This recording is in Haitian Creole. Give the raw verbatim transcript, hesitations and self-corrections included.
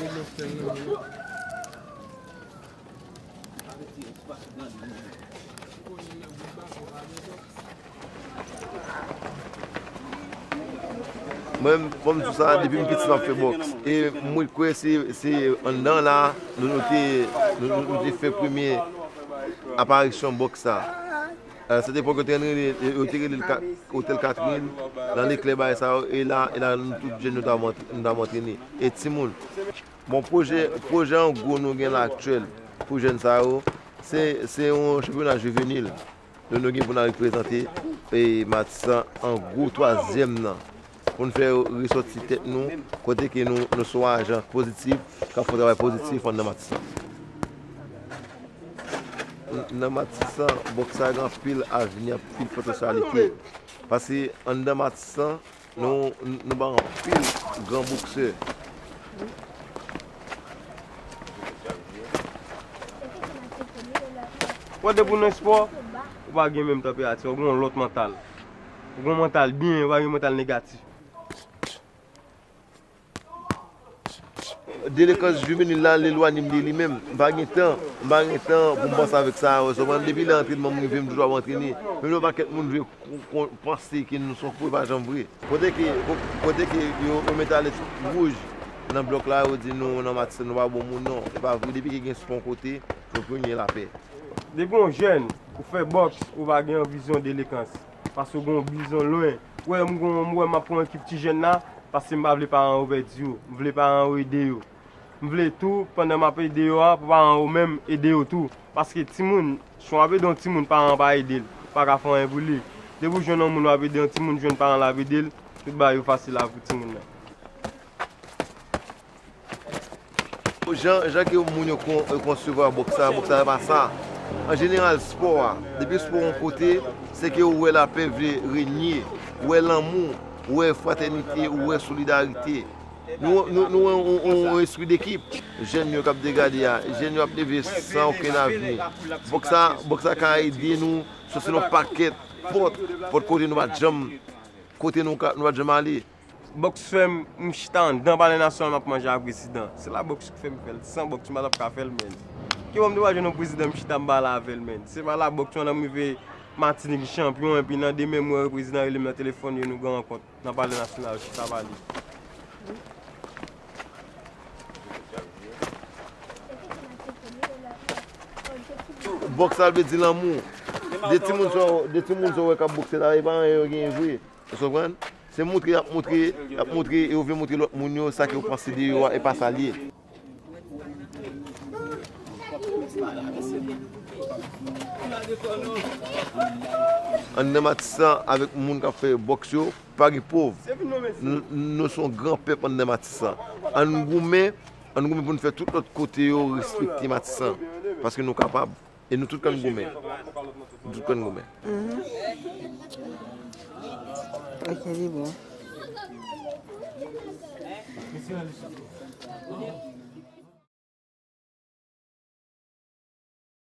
Mwen, fò m di w sa, depi m piti m ap fè bòks. E mwen kwè se, se anndan la, nou, nou te, nou, nou, nou te fè premye aparisyon bòks sa. Euh, cette époque, yo te rele, yo te rele l Ka-, Hotel Catherine, nan leklè bagay sa yo, e la, e la, nou tout jèn, nou t ap antre-, nou t ap antrene. E timoun. Bon, pwojè, pwojè an gwo nou gen la aktyèl pou jèn sa yo, se, se yon chanpyona jivenil. Nou, nou gen pou n al reprezante, e, Matisan an gwo twazyèm nan. Pou n fè yo resòti tèt nou, kote ke nou, nou se yon ajan pozitif, k ap fè yon travay pozitif anndan Matisan. N-, nan Matisan, bòks la gen anpil avni, anpil potansyalite. Paske anndan Matisan, nou, nou ba anpil gran boksè. Wè, depi w nan espò, ou pa gen menm tanperati, ou gen yon lòt mantal. Ou gen yon mantal byen, ou pa gen mantal negatif. Delekans jivenil la, l elwanye m de li menm. M pa gen tan, m pa gen tan pou m panse avèk sa, ou konprann? Depi lè antrènman m rive, m toujou ap antrene. Menm lè yon pakèt moun vle kon-, kon-, panse ke nou se yon koup, e pa janm vre. Kote ke, ko-, kote ke yo, yo mete alèt wouj nan blòk la, yo di nou nan Matisan, nou pa bon moun, non. E pa vre, depi ke gen espwa yon kote, fò ke gen lapè. Depi yon jèn, ou fè bòks, ou pa gen yon vizyon delekans. Paske ou gen yon vizyon lwen. Ou wè, m gen yon, m wè m ap pran ekip ti jèn la, paske m pa vle paran yo pèdi yo. M vle paran yo ede yo. M vle tou, pandan m ap ede yo a, pou paran yo menm ede yo tou. Paske timoun, si w ap ede yon timoun, paran an pa ede l, ou pa ka fè anyen pou li. Depi w jwenn yon moun w ap ede yon timoun, jwenn paran l ap ede l, tout bagay yo fasil la pou timoun nan. Jan, jan ke moun yo kon-, yo konsevwa bòks la, bòks la pa sa. An jeneral, spò a, depi spò yon kote, se ke ou wè lapè vle renye, ou wè lanmou, ou wè fratènite, ou wè solidarite. Nou, nou, nou wè yon, yon, yon espri dekip. Jèn yo k ap degade a, jèn yo ap leve san okenn avni. Bòks la, bòks la ka ede nou soti nan yon pakèt pòt, pòt kote nou pa t janm, kote nou ka, nou pa t janm ale. Bòks fè m, m chita anndan Palè Nasyonal, m ap manje ak prezidan. Se la bòks ki fè m fè l. San bòks, m pa t ap ka fè l, menn. Ki bò m te pral jwenn yon prezidan, m chita, m pale avè l, menn. Se pa la bòks, pandan m rive Matinik chanpyon, epi nan demen, m wè prezidan rele m nan telefòn, yo nou gen rankont nan Palè Nasyonal, chita pale. Bòks la vle di lanmou. De timoun sa w, de timoun sa w wè k ap bòkse la, e pa anyen yo genyen vre. Ou konprann? Se montre y ap montre, y ap montre, e yo vle montre lòt moun yo sa ke yo panse de yo a, e pa sa l ye. Anndan Matisan avèk moun k ap fè bòks yo, pa gen pòv. Nou, nou se yon gran pèp anndan Matisan. Ann goumen, ann goumen pou n fè tout lòt kote yo respekte Matisan. Paske nou kapab. E nou tout konn goumen. Nou tout konn goumen. Mhm. Ok, li bon.